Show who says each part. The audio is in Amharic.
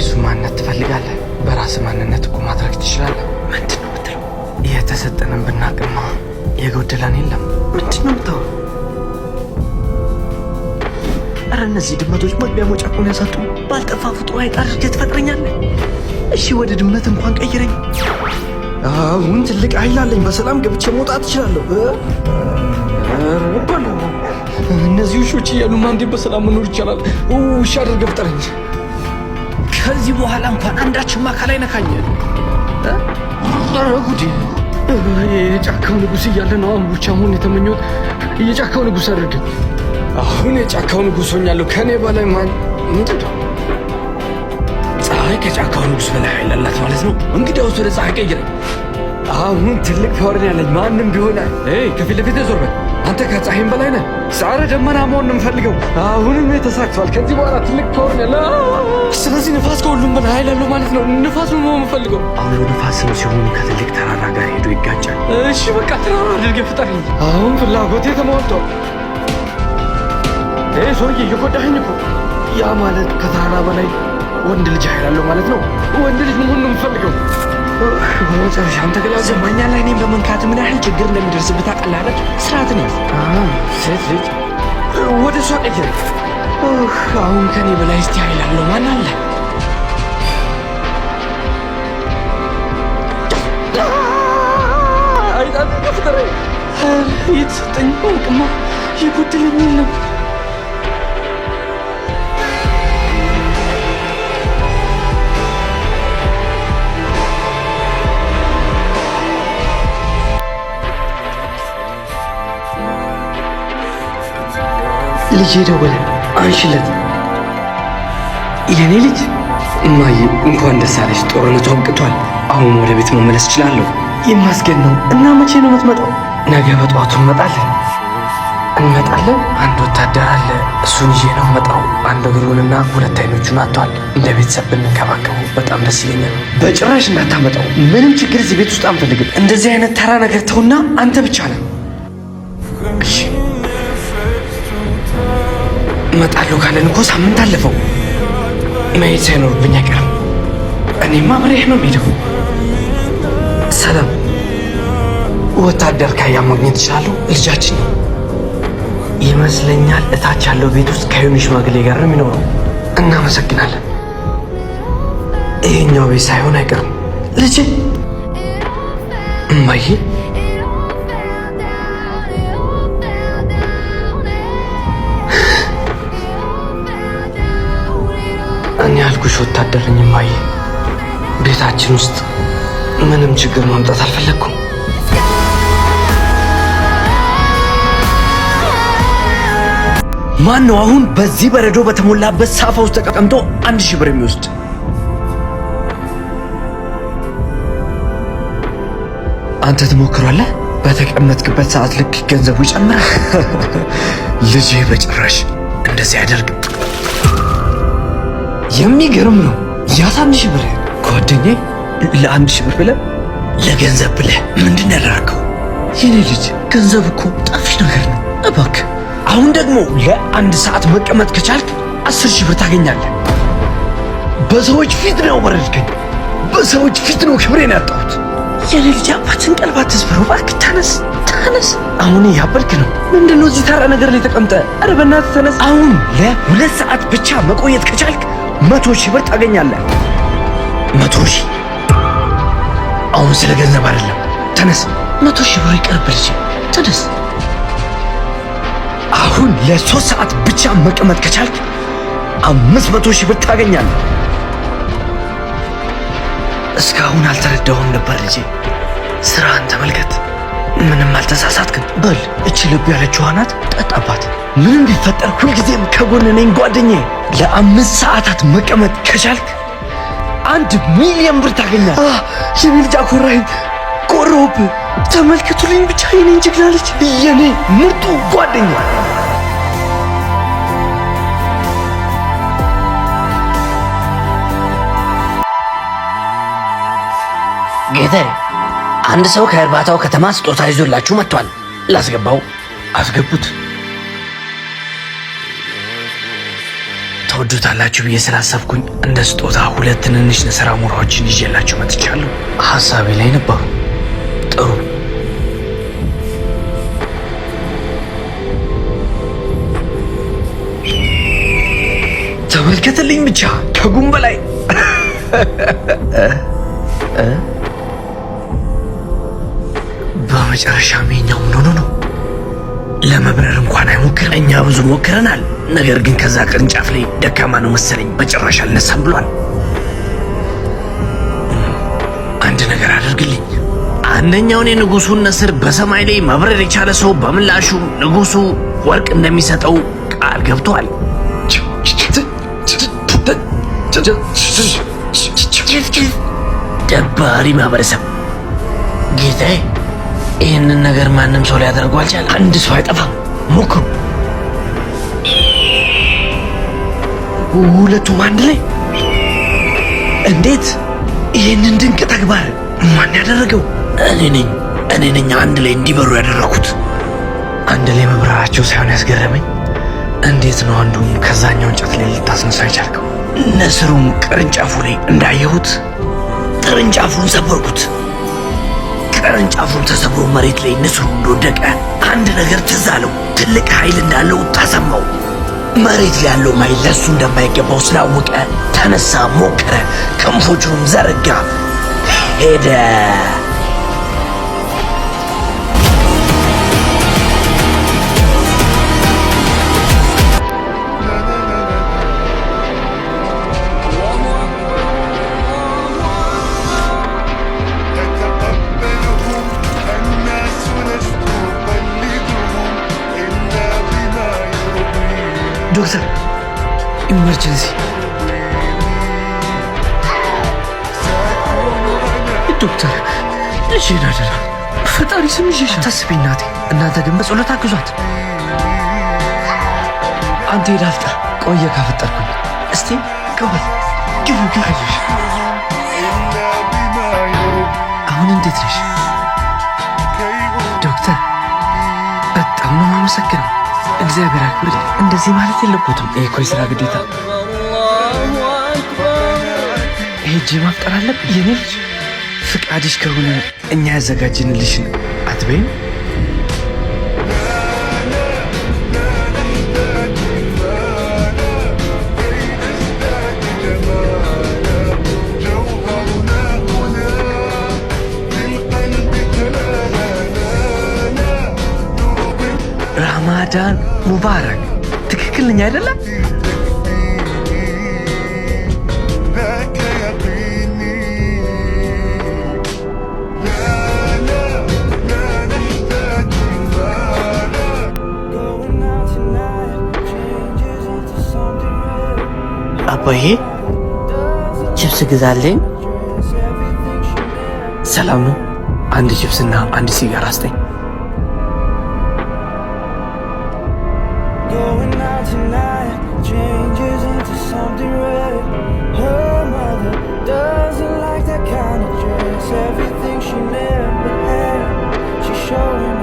Speaker 1: የእሱ ማንነት ትፈልጋለህ? በራስህ ማንነት እኮ ማድረግ ትችላለህ። ምንድን ነው የምትለው? የተሰጠንን ብናቅማ የጎደለን የለም። ምንድን ነው የምታወራው?
Speaker 2: ኧረ እነዚህ ድመቶች መግቢያ መውጫ እኮ ነው ያሳጡ። ባልጠፋ ፍጡር አይጥ አድርገህ ትፈጥረኛለህ? እሺ ወደ ድመት እንኳን ቀይረኝ።
Speaker 1: አሁን ትልቅ ኃይል አለኝ። በሰላም ገብቼ መውጣት እችላለሁ። ኧረ በለው። እነዚህ ውሾች እያሉማ እንዴት በሰላም መኖር ይቻላል? ውሻ አድርገህ ፍጠረኝ። ከዚህ በኋላ እንኳን አንዳችም አካል አይነካኝ። ኧረ ጉዴ! የጫካው ንጉሥ እያለ ነው አሁን ብቻ መሆን የተመኘሁት። የጫካው ንጉሥ አድርገኝ። አሁን የጫካው ንጉሥ ሆኛለሁ። ከኔ በላይ ማን? ምንድን ነው? ፀሐይ ከጫካው ንጉሥ በላይ ኃይል አላት ማለት ነው። እንግዲያውስ ወደ ፀሐይ ቀይረኝ። አሁን ትልቅ power ነው ያለኝ። ማንም ቢሆን ከፊት ለፊት ዞር በል አንተ፣ ከፀሐይም በላይ ነህ። ጸረ ደመና መሆን ነው የምፈልገው። አሁንም ተሳክቷል። ከዚህ በኋላ ትልቅ power ነው ያለ። ስለዚህ ንፋስ ከሁሉም በላይ ኃይል አለው ማለት ነው። ንፋስ ነው መሆን የምፈልገው።
Speaker 2: አውሎ ንፋስም ሲሆን ከትልቅ ተራራ ጋር ሄዶ ይጋጫል።
Speaker 1: እሺ በቃ ተራራ አድርገህ ፍጠረኝ። አሁን ፍላጎቴ ተሟልቷል። ሰውዬ እየጎዳኸኝ እኮ። ያ ማለት ከተራራ በላይ ወንድ ልጅ ኃይል አለው ማለት ነው። ወንድ ልጅ መሆን ነው የምፈልገው። በመጨረሻም ተገላገልኩ።
Speaker 2: ሰማኛለህ? እኔን በመንካት ምን ያህል ችግር እንደሚደርስብህ ታውቃለህ አይደል? ስርዓትን ያዝ።
Speaker 1: ሴት ልጅ ወደ እሷ ቀይረኝ። አሁን ከኔ በላይ እስቲ ኃይል አለው ማን አለ? አይጥ አድርገህ ፍጠረኝ። የተሰጠኝ አውቅማ የጎደለኝ የለም።
Speaker 2: ልጄ ደወለ፣ አንሽለት። የኔ ልጅ
Speaker 1: እማዬ እንኳን ደስ አለሽ፣ ጦርነቱ አብቅቷል። አሁን ወደ ቤት መመለስ እችላለሁ።
Speaker 2: ይመስገን ነው። እና መቼ ነው የምትመጣው?
Speaker 1: ነገ በጠዋቱ እንመጣለን እንመጣለን። አንድ ወታደር አለ፣ እሱን ይዤ ነው መጣው። አንድ እግሩንና ሁለት አይኖቹን አጥቷል። እንደ ቤተሰብ ብንከባከቡ በጣም ደስ ይለኛል።
Speaker 2: በጭራሽ እንዳታመጣው። ምንም ችግር እዚህ ቤት ውስጥ አንፈልግም። እንደዚህ አይነት ተራ ነገር ተውና አንተ ብቻ ነህ።
Speaker 1: እሺ እመጣለሁ ካለን እኮ ሳምንት አለፈው። መሄድ ሳይኖርብኝ አይቀርም። እኔማ አብሬህ ነው የምሄደው። ሰላም፣ ወታደር ካያ ማግኘት እችላለሁ? ልጃችን ነው ይመስለኛል። እታች ያለው ቤት ውስጥ ከዩኒ ሽማግሌ ጋር ነው የሚኖረው። እናመሰግናለን። ይሄኛው ቤት ሳይሆን አይቀርም። ልጄ እማዬ እኔ ያልኩሽ ወታደር ነኝ እማዬ። ቤታችን ውስጥ ምንም ችግር ማምጣት አልፈለግኩም።
Speaker 2: ማን ነው አሁን በዚህ በረዶ በተሞላበት ሳፋ ውስጥ ተቀምጦ 1,000 ብር የሚወስድ? አንተ ትሞክሯለህ። በተቀመጥክበት ሰዓት ልክ ገንዘቡ ይጨምራል። ልጄ በጭራሽ እንደዚህ አያደርግም። የሚገርም ነው። ያት 1,000 ብር ጓደኛዬ፣ ለ1,000 ብር ብለህ ለገንዘብ ብለህ ምንድን ነው ያደረገው? የኔ ልጅ ገንዘብ እኮ ጠፊ ነገር ነው። እባክህ አሁን ደግሞ ለአንድ ሰዓት መቀመጥ ከቻልክ 10,000 ብር ታገኛለህ። በሰዎች ፊት ነው ያወረድከኝ። በሰዎች ፊት ነው ክብሬን ያጣሁት። የኔ ልጅ አባትን ቀልብ አትስበረው እባክህ። ተነስ ተነስ። አሁን እያበድክ ነው። ምንድነው እዚህ ተራ ነገር ላይ ተቀምጠ? ኧረ በእናትህ ተነስ። አሁን ለ2 ሰዓት ብቻ መቆየት ከቻልክ 100,000 ብር ታገኛለህ። 100,000። አሁን ስለ ገንዘብ አይደለም። ተነስ። 100,000 ብር ይቀርብ ልጅ፣ ተነስ። አሁን ለ3 ሰዓት ብቻ መቀመጥ ከቻልክ 500,000 ብር ታገኛለህ። እስካሁን አልተረዳሁም ነበር ልጄ። ስራህን ተመልከት። ምንም አልተሳሳትክም። በል እቺ ልብ ያለችው ናት፣ ጠጣባት። ምንም ቢፈጠር ሁልጊዜም ከጎን ነኝ ጓደኛዬ። ለ5 ሰዓታት መቀመጥ ከቻልክ 1 ሚሊዮን ብር ታገኛለህ። የኔ ልጅ አኮራኸኝ፣ ቆረውብህ። ተመልከቱልኝ ብቻ የኔን ጀግና ልጅ፣ የኔ ምርጡ ጓደኛ።
Speaker 3: ጌታዬ፣ አንድ ሰው ከእርባታው ከተማ ስጦታ ይዞላችሁ መጥቷል። ላስገባው?
Speaker 2: አስገቡት። ተወዱታላችሁ ብዬ ስላሰብኩኝ እንደ ስጦታ ሁለት ትንንሽ ንስር አሞራዎችን ይዤላችሁ መጥቻለሁ። ሀሳቤ ላይ ነበሩ። ጥሩ። ተመልከትልኝ ብቻ ከጉም በላይ። በመጨረሻም የኛው ምን ሆኖ ነው? ለመብረር እንኳን አይሞክርም። እኛ ብዙ ሞክረናል፣ ነገር ግን ከዛ ቅርንጫፍ ላይ ደካማ ነው መሰለኝ በጭራሽ አልነሳም ብሏል። አንድ ነገር አድርግልኝ። አንደኛውን የንጉሱን ንስር በሰማይ ላይ መብረር የቻለ ሰው በምላሹ ንጉሱ ወርቅ እንደሚሰጠው ቃል ገብቷል። ደባሪ ማህበረሰብ። ጌታዬ፣ ይህንን ነገር ማንም ሰው ሊያደርገው አልቻለም። አንድ ሰው አይጠፋም። ሞክሩ። ሁለቱም አንድ ላይ። እንዴት? ይህንን ድንቅ ተግባር ማን ያደረገው? እኔ ነኝ። እኔ ነኝ አንድ ላይ እንዲበሩ ያደረኩት። አንድ ላይ መብረራቸው ሳይሆን ያስገረመኝ እንዴት ነው አንዱን ከዛኛው እንጨት ላይ ልታስነሳ የቻልከው? ንስሩን ቅርንጫፉ ላይ እንዳየሁት ቅርንጫፉን ሰበርኩት። ቅርንጫፉን ተሰብሮ መሬት ላይ ንስሩ እንደወደቀ አንድ ነገር ትዝ አለው። ትልቅ ኃይል እንዳለው ተሰማው። መሬት ላይ ያለው ኃይል ለእሱ እንደማይገባው ስላወቀ ተነሳ፣ ሞከረ፣ ክንፎቹንም ዘረጋ፣ ሄደ።
Speaker 4: تتقبلهم الناس لست أقلدهم إلا بما يرضيني.
Speaker 1: ዶክተር፣ emergency።
Speaker 4: سأكون أنا.
Speaker 1: ዶክተር፣ ልጄን አደራ ፈጣሪ ስም ይዤሽ። አታስቢ እናቴ። እናንተ ግን በጸሎት አግዟት። አንተ ሄደህ አፍጥር። ቆየ ካፈጠርኩኝ። እስቲ ጎበዝ፣ ግቡ ግቡ። አይዞሽ።
Speaker 4: إلا بما يرضيني.
Speaker 1: አሁን እንዴት ነሽ
Speaker 4: كي
Speaker 1: ዶክተር? በጣም ነው የማመሰግነው። እግዚአብሔር አክብርልኝ። እንደዚህ ማለት የለቦትም። ይሄ እኮ የስራ ግዴታ። ሄጄ ማፍጠር አለብኝ። የኔ ልጅ ፍቃድሽ ከሆነ እኛ ያዘጋጅንልሽን አትበይም?
Speaker 4: نزداد جمالا جوهرنا هنا بالقلب تلالانا نرضي.
Speaker 1: ራማዳን ሙባረክ። ትክክል ነኝ አይደለም?
Speaker 4: تكفيني ذاك يقيني. لا لا لا نحتاج المال.
Speaker 3: አባዬ፣ ቺፕስ ግዛልኝ።
Speaker 2: ሰላም ነው። አንድ ቺፕስና አንድ ሲጋራ ስጠኝ።
Speaker 5: Going out tonight changes into something red. Her mother doesn't like that kind of dress. Everything she never had, she's showing